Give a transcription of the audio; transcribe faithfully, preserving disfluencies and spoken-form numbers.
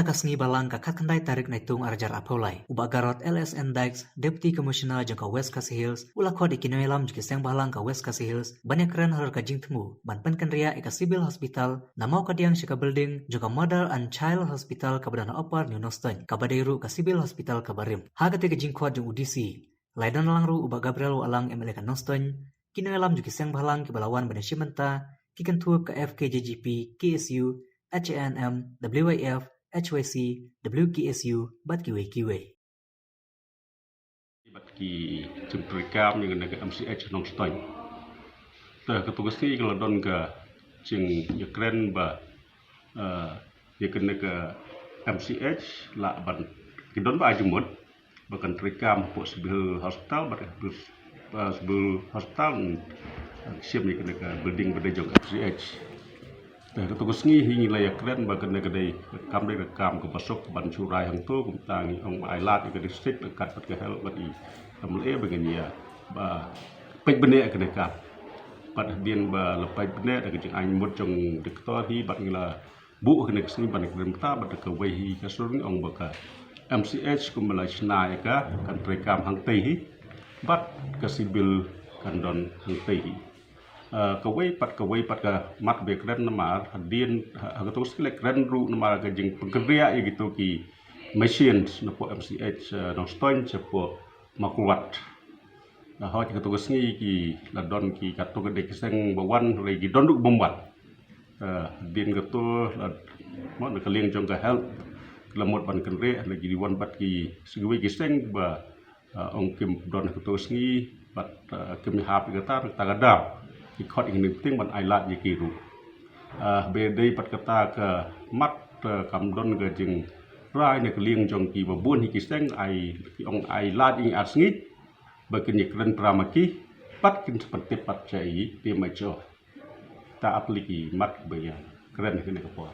Ka sngi Balang ka khatkhyndai tarik Naitung arhajar arphew lai, u Bah Garod L S N Dykes, Deputy Commissioner jong ka West Khasi Hills, u la khot ïa ki nongïalam jong ki seng bhalang ka West Khasi Hills ban ïakren halor ka jingthmu ban pynkynriah ïa ka Civil Hospital na Mawkadiang sha ka building jong ka Mother and Child Hospital kaba don ha Upper New Nongstoiñ, kaba dei ruh ka Civil Hospital kaba rim. Ha katei ka jingkhot jong u D C, la ïadon lang ruh u Bah Gabriel Wahlang, M L A ka Nongstoiñ, ki nongïalam jong ki seng bhalang kiba la wan ban ïashim bynta, ki kynthup ka F K J G P, K S U, H A N M, W Y F, H Y C, W K S U bad kiwei kiwei. Bad ki jingtrei kam ïa kane ka M C H Nongstoiñ. Te katto ka sngi ka la don ka jingïakren ba, eh, ïa kane ka M C H lah ban, ki don ba ai jingmut ba kan trei kam hapoh Civil Hospital, bad hapoh, eh, Civil Hospital, eh, shim ïa kane ka building ba dei jong M C H. Te katto ka sngi hi ngi la ïakren ba kane ka dei, kam dei ka kam kaba suk ban shu rai hangto, kumta ngi ong ba ai lad ïa ka district ryngkat bad ka health bad i M L A ba ngin ïa ba peit bniah ïa kane ka kam. Bad hadien ba la peit bniah da ka jingai mut jong doktor hi, bad ngi la buh kane ka sngi ban ïakren bynta bad kawei hi ka sur, ngi ong ba ka M C H kumba la shna ïa ka, kan trei kam hangtei hi, bad ka Civil kan don hangtei hi. Eh, kawei pat, kawei pat ka mat ba ïakren namar hadien, ha, ha katto ka sngi la ïakren ruh namar ka jingpynkynriah ïa kito ki machines napoh M C H, eh, Nongstoiñ shapoh Mawkyrwat. Te hooid, katto ka sngi ki la don ki, katto ka dei ki seng ba wan, hynrei ki don ruh bym wan. Eh, hadien katto la, mo, na ka liang jong ka health, ki la mut ban kynriah, la ki wan bad ki, sa kiwei ki seng ba, eh, ong kim don ha katto ka sngi, bad, eh, kim ïahap ïa kata, kata ka daw. Ki khot ïa kine ki bteng ban ai lad ïa ki ruh. Eh, ba dei pat kata ka mat, eh, kam don ka jingrai na ka liang jong kiba bun hi ki seng, ai, ki ong ai lad ïa ngi ar sngi ba kin ïakren para ma ki, bad kin sa pyntip pat sha i P M H O. Ta ap lei ki mat ba ïakren ha kane ka por.